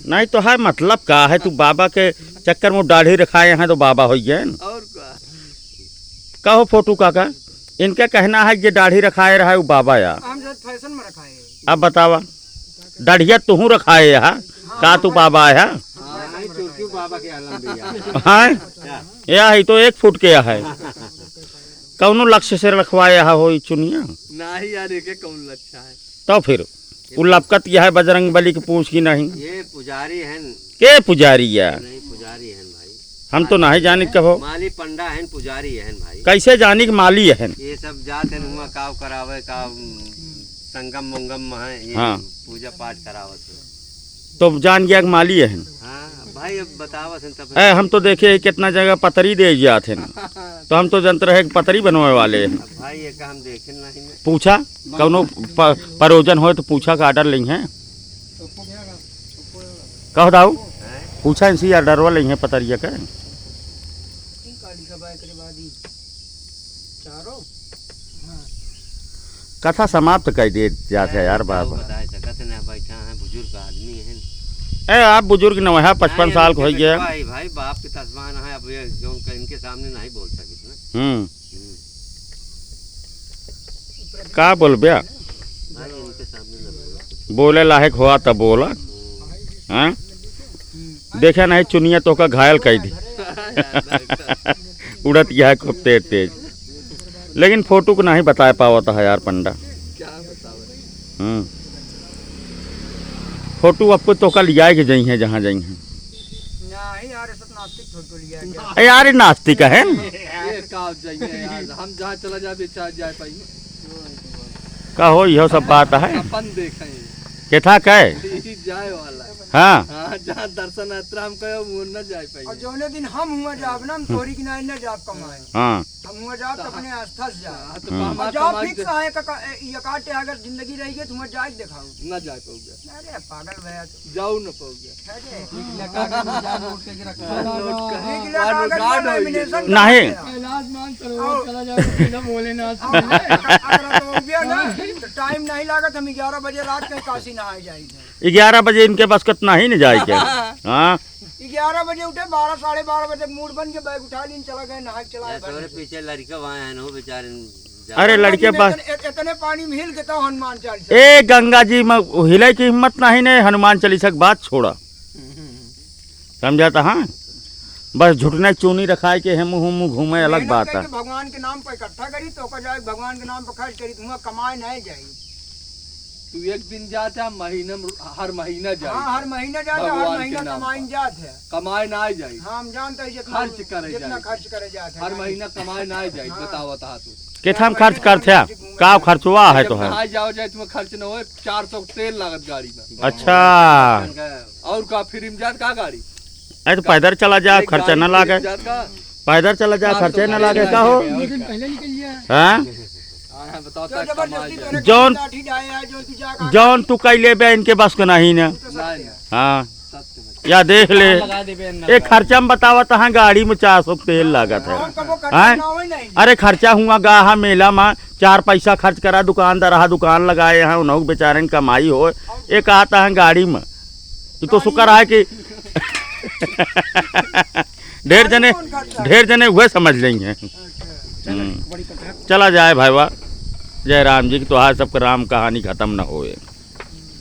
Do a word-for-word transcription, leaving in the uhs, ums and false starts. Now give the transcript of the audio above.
नहीं तो है, मतलब का है, तू बाबा के चक्कर में दाढ़ी रखाए हैं तो बाबा होइ गए न? और का? कहो फोटू काका, इनका कहना है कि दाढ़ी रखाए रहा है वो बाबा या। हम जब फैशन में रखाए हैं। अब बतावा, दाढ़िया तुहूँ रखाए है, का तू बाबा है? हाँ, नहीं, चुरकी बाबा के आलम दिया। हाँ? क्या? या ही तो एक फुट के है। कौनो लक्ष्य से रखवाए है हो ई चुनिया? नहीं यार, एके कौन लक्ष्य है? तो फिर ये वो लपकत यह है बजरंग बली के पूछ की नहीं? ये पुजारी हैं। के पुजारी है? नहीं, पुजारी हैं भाई। हम तो नहीं जानित कहो। माली पंडा हैं, पुजारी हैं भाई। कैसे जानी कि माली हैं? ये सब जात हैं हुआं काव करावे का, उम, संगम मंगम में है, ये हाँ। पूजा पाठ करावत हैं। तो जान गया कि माली हैं। हाँ, भाई, अब बतावत हैं तब। ए, हम तो देखे ही कितना जगह पतरी दे जात हैं। तो हम तो जनत रहे कि पतरी बनवावे वाले हैं। अब भाई, ये का हम देखे नहीं में। पूछा, कौनो प-, परोजन होए तो पूछा का order लेइहैं। कहो दाऊ, हैं? पूछा इनसे order लेइहैं पतरिया के। कथा समाप्त कर दे जात है यार बाबा। बताए सकत ना, बैठा है, बुजुर्ग आदमी है। ए, आप बुजुर्ग न है, पचपन साल को हो गया। भाई, भाई, बाप के तस्मान है, अब ये जो उनका, इनके सामने नहीं बोल सकित ना। हम्म। हम्म। का बोलबे? भाई, इनके सामने ना बोलो। बोले लायक हुआ तब बोला। हम्म। हाँ? देखे नहीं चुनिया तो का घायल कर दी। उड़त यह खूब तेज तेज। लेकिन फोटो को नहीं बताए पावत है यार पंडा। क्या बतावे? हम्म। फोटो आपको तो का लियाए के जाई है जहाँ जाई है। नहीं यार, ये सब नास्तिक फोटो लिया गया। ए यार, ये नास्तिक है न? ये का जाइए यार, हम जहाँ चला जाबे, चाहे जाए पाइए। का हो, यह सब बात है? अपन देखें। केथा का है? यही जाए वाला है। हाँ। हाँ, जहाँ दर्शन यात्रा हम कहे, वो न जाए पाइए। और जौने दिन हम हुआ जाब ना, हम तोरी किनारे न जाब कमाए। हाँ। हम हुआ जाब तो अपने आस्था से जाब। हाँ, तो हम्म। कमा, और जाब कमा fix के आए का, का, ए, ये काटे अगर जिंदगी रही गई, तो हुआ जाए के दिखाओ। न जाए पाओगे। अरे पागल भैया तू। जाऊ न पाओगे। अरे। एक लाख आगे में जान नोट करके रखो। नोट कर। एक लाख आगे में नॉमिनेशन नहीं। कर दिया। कैलाश मान सरोवर और चला जाओ, सीधा भोलेनाथ से। और अगर, अगर तो हो गया ना, तो टाइम नहीं लागत, हम ग्यारह बजे रात के काशी नहाए जाएंगे। ग्यारह बजे इनके बस कितना ही न जाए के। हाँ। ग्यारह बजे उठे, बारह, साढ़े बारह बजे मूड बन के बैग उठा लीन, चला गए, नहा के चला या गए। तोरे पीछे लड़का वहाँ है ना, वो बेचारे जा-, अरे, लड़के पानी में बस इतने, इतने पानी में हिल के तो हनुमान चालीसा। ए, गंगा जी में हिले की हिम्मत नहीं ने, हनुमान चालीसा की बात छोड़ा। समझा था, हाँ? बस झुटने चूनी रखाए के है, मुँह, मुँह घूमे, अलग मेहनत बात है। करके भगवान के नाम पर इकट्ठा करी, तो ओकर जाए भगवान के नाम पर खर्च करी, तो हुआँ कमाए नहीं जाई। तू एक दिन जात है, महीना में, हर महीना जाई। हाँ, हर महीना जात है, हर भगवान के महीना नाम कमाइन पर। जात है। कमाए ना जाई। हाँ, हम जानते हैं जितना, खर्च करे जितना जाई। खर्च करे जात है। हर महीना कमाए ना जाई, हाँ। बतावत हा तू। केथा में खर्च करत है? का खर्चवा है जब तो है? नहाए जाओ जाए, तुम्हें खर्च न होए, चार सौ तेल लागत गाड़ी में। अच्छा। और का, free में जात का गाड़ी? अरे तो पैदल चला जा, एक खर्चा गाड़ी ना लागे। जात का? पैदल चला जा, खर्चा ना लागे, का हो? लेकिन पहले निकल लिया। हाँ? हाँ, बताओ, तो तक जबरदस्ती कमाल करे, जौन, लाठी जाए, आज जो तू जा, जौन तू कई लेबे, इनके बस के नहीं ना। नहीं, नहीं। हाँ। सत्य में। या देख ले। लगा देबे अंदर। एक खर्चा में बतावा, तहाँ गाड़ी में चार सौ तेल लागत है। और कबो खर्चा हैं? ना होई नहीं। अरे खर्चा हुआ गा हा मेला में, चार पैसा खर्च करा, दुकानदार हा दुकान लगाए हैं, उन्हों बेचारे कमाई हो। एक आता है गाड़ी में, ये तो शुक्र है कि ढेर जने, ढेर जने वह समझ लेंगे। हम्म। चला जाए भाईवा, जय राम जी की, तोहार सबके राम कहानी खत्म न होए।